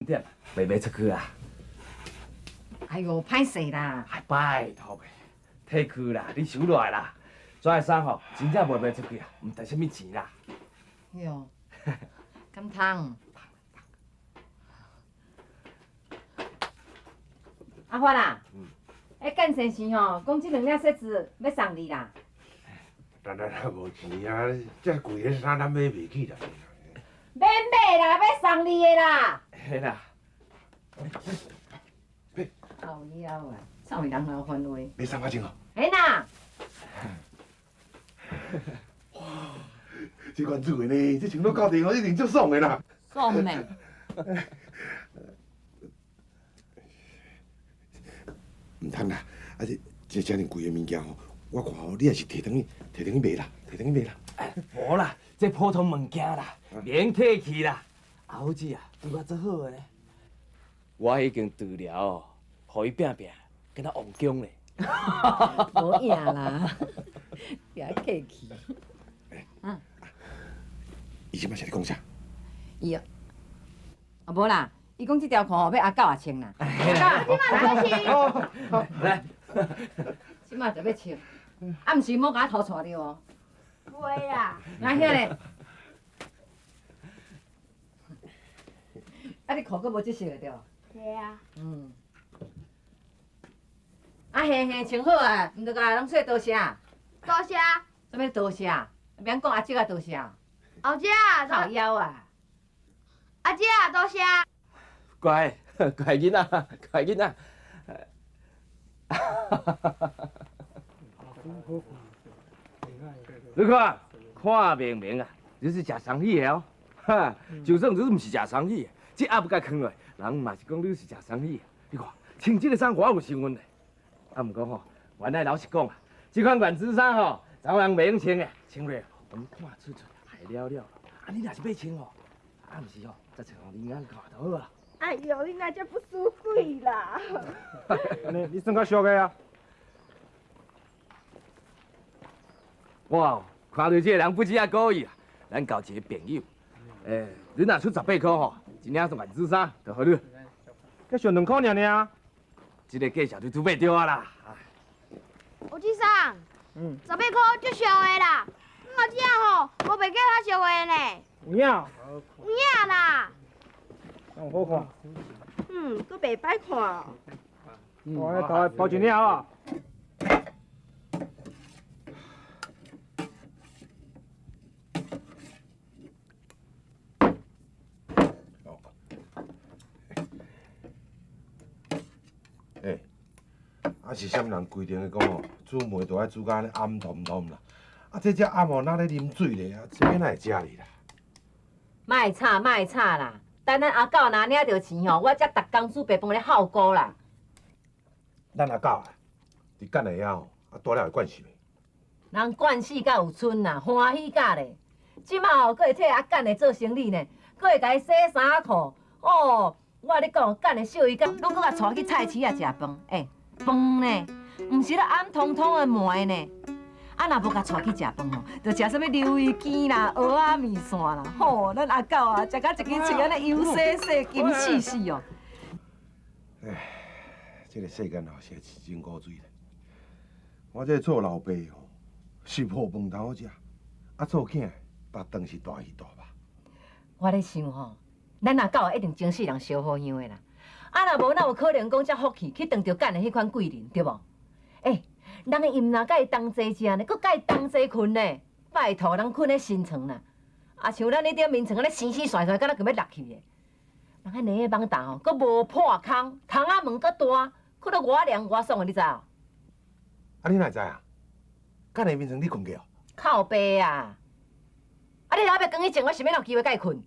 點，袂賣出去啊。哎喲，歹勢啦！哎，拜託的，退去啦，你收落來啦。這个衫吼，真正袂賣出去啊，毋值啥物錢啦。喲，敢通？阿發啊，彼干先生吼，講這兩領靴子欲送你啦。來來來，無錢啊！遮貴的衫咱買袂起啦。免買啦，欲送你的啦。嘿啦。靠腰啊，臭人老煩話。你送我穿哦。嘿啦。哇，這款做的呢，這穿落到底哦，一定足爽的啦。爽咩？毋通啦，啊這這遮爾貴的物件吼，我看吼，你也是提轉去，提轉去賣啦，提轉去賣啦。無啦，這普通物件啦，免客氣啦。阿虎姊啊，對我足好的呢。我已經治療，予伊拼拼，敢若王宮咧。無影啦，別客氣。欸，伊這擺是咧講啥？伊啊，啊無啦，伊講這條褲吼欲阿狗也穿啦。阿狗，這馬就欲穿。來，這馬就欲穿。啊，毋是莫共我塗錯著哦。袂啦。來遐咧。啊，你褲閣無這色的對無？對啊。嗯。啊嘿嘿，穿好啊，毋著共攏說多謝。多謝。啥物多謝？免講阿叔啊，多謝。阿姐啊，靠腰啊。阿姐啊，多謝。乖，乖囡仔，乖囡仔。你看，看明明啊，你是食生意的哦，哈，就算你毋是食生意的，這鴨欲共囥落，人嘛是講你是食生意的。你看，穿這个衫我有身份嘞。啊，毋過吼，原來老實講啊，這款原子衫吼，查某人袂用穿的，穿落予阮看出出害了了。啊，你若是欲穿吼，啊，毋是吼，再穿予恁翁看就好啊。哎喲，你若遮不輸鬼啦！按呢，你算較俗的啊。我哦，看著這个人不止啊故意啊，咱交一个朋友。欸，你若出18箍吼，一領原子衫就予你。才上2箍爾爾。這个價錢你拄買著啊啦。吳先生，18箍足俗的啦，我這吼無別個較俗的呢。有影？有影啦。敢有好看？嗯，閣袂歹看。我來頭包一領啊。欸，啊是啥物人規定的講吼，煮糜就愛煮甲按呢暗澹澹啦？啊，這隻鴨吼，若咧啉水咧，啊，這欲哪會食哩啦？莫吵莫吵啦！等咱阿狗若領著錢吼，我才逐工煮白飯咧孝顧啦。咱阿狗啊，佇干的遐吼，啊，大了會慣勢袂？人慣死甲有賰啦，歡喜甲咧。這馬吼，閣會替阿干的做生理呢，閣會共伊洗衫褲。哦，我共你講，干的惜伊甲，攏閣共帶去菜市仔食飯。欸，飯呢，毋是咧暗通通的糜呢。啊，若無共帶去食飯吼，就食啥物溜魚羹啦、蚵仔麵線啦。吼，咱阿狗啊，食甲一支喙按呢油洗洗、金死死哦。唉，這个世間吼，實在是真古錐啦。我這个做老爸吼，是無飯通好食，啊做囝的，逐頓是大魚大肉。我咧想吼，咱阿狗一定前世人燒好香的啦。啊，若無哪有可能講遮福氣去當著干的彼款貴人，對無？欸，人的毋若佮伊同齊食呢，閣佮伊同齊睏呢。拜託，人睏咧新床啦，啊像咱咧頂眠床按呢生生瀻瀻，敢若欲落去的。人彼兩个網罩吼，閣無破空，窗仔門閣大，睏得偌涼偌爽的，你知無？啊，你哪會知啊？干的眠床你睏過哦？靠爸啊！啊，你若欲扛去前，我是欲哪有機會佮伊睏？